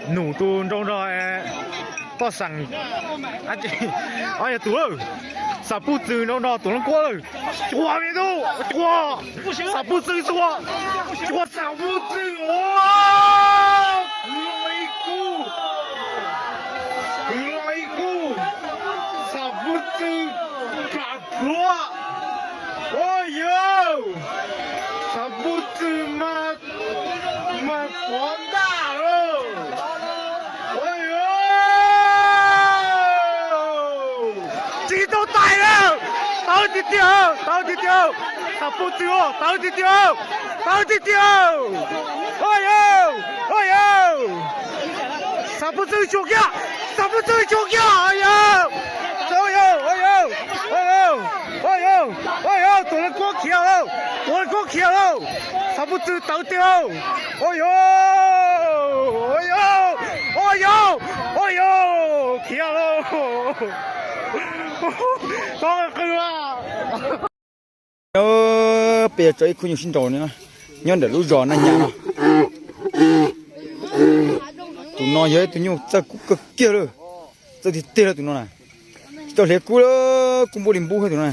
Num tus nrau nrog toj xeem, ob yog tus lawm, Xam Puj Txwg nrau nrog Tuam Leej Kuab lawm. Cuag me tub, cuag Xam Puj Txwg xwb, cuag Xam Puj Txwg ua, kwv loo ib kub, kwv loo ib kub, Xam Puj Txwg plam plhuav. Ua yawg, Xam Puj Txwg mas, mas pov ntaj lawm. Ua yawg, tsis tau tais lawm, tawv tiag tiag, tawv tiag tiag, Xam Puj Txwg tawv tiag tiag, tawv tiag tiag. Ua yawg, ua yawg, Xam Puj Txwg tsuag kiag, Xam Puj Txwg tsuag kiag, ua yawg, ua yawg, ua yawg, ua yawg, ua yawg, Tuam Leej Kuab khiav lauj, Tuam Leej Kuab khiav lauj, Xam Puj Txwg tawv tiag lauj. Ua yawg, ua yawg, ua yawg, ua yawg, khiav lauj. Txhob qw. Peb yuav tso ib khub nyuj sib nraus nyob ntawm lub zos Naj Nyab no. Tus no yog ib tug nyuj txawj kub kawg kiag lawm, txawj tiag tiag lawm tus no na. Tsis tau hliav kub lawm, kub npub li npub thiab tus no.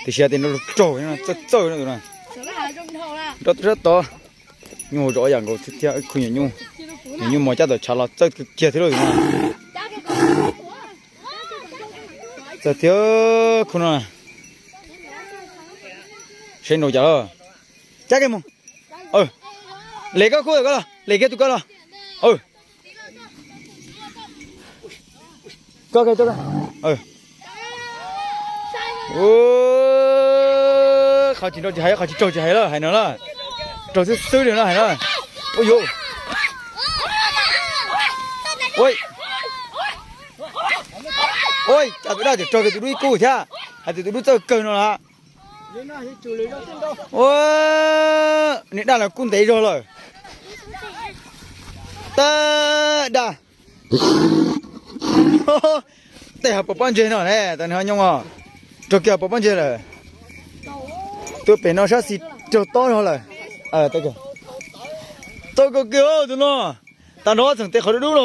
Tiam sis hais tias nrov raug, txawj txawj no tus no. Nrov sab tod, nyuj hau zom yam nkaus thiab, ib khub nyuam nyuj, nyuam nyuj mos cab tawm tshav los txawj kawg kiag thiab lawm tus no. Txawj thiab khub no. Saib nraus cas lawm. Cab kiag mus. Lem koj khub ko los, lem kiag tus ko los. Koj, qhov tsis nrau tsis hais, qhov tsis raug tsis hais lawm, hais no lawm. Raug xwb xwb li no hais na. Ua yuav, ua cas tus daj tseem raug kiag tus dub ib kub thiab, hais tias tus dub txawj kawg no las. Ua, niag daj los kub ntev zog lawm. Tag daj. Tej hav pos pob ntseg no ne, tas nws ho nyoo os. Raug kiag hav pos pob ntseg lawm. Tuaj pem no sab xis raug tob zog lawm. Txawj kawg kiag tus no. Tag nrho txheem tes qhov dub dub no.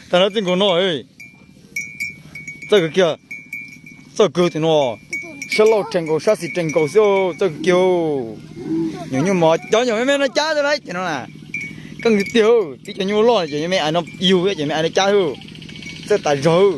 Tag nrho txij nkaus no. Txawj kawg kiag. Txawj kawg tus no. Sab laug rhees nkaus sab xis rhees nkaus xwb, txawj kawg kiag. Nyuam nyuj mos cov nyuam me me no cab xwb lauj, ces no na. Keej tiag tiag, tib cov nyuj loj ces nyuam me ais no yug, ces me ais no cab xwb. Txawj tas zog.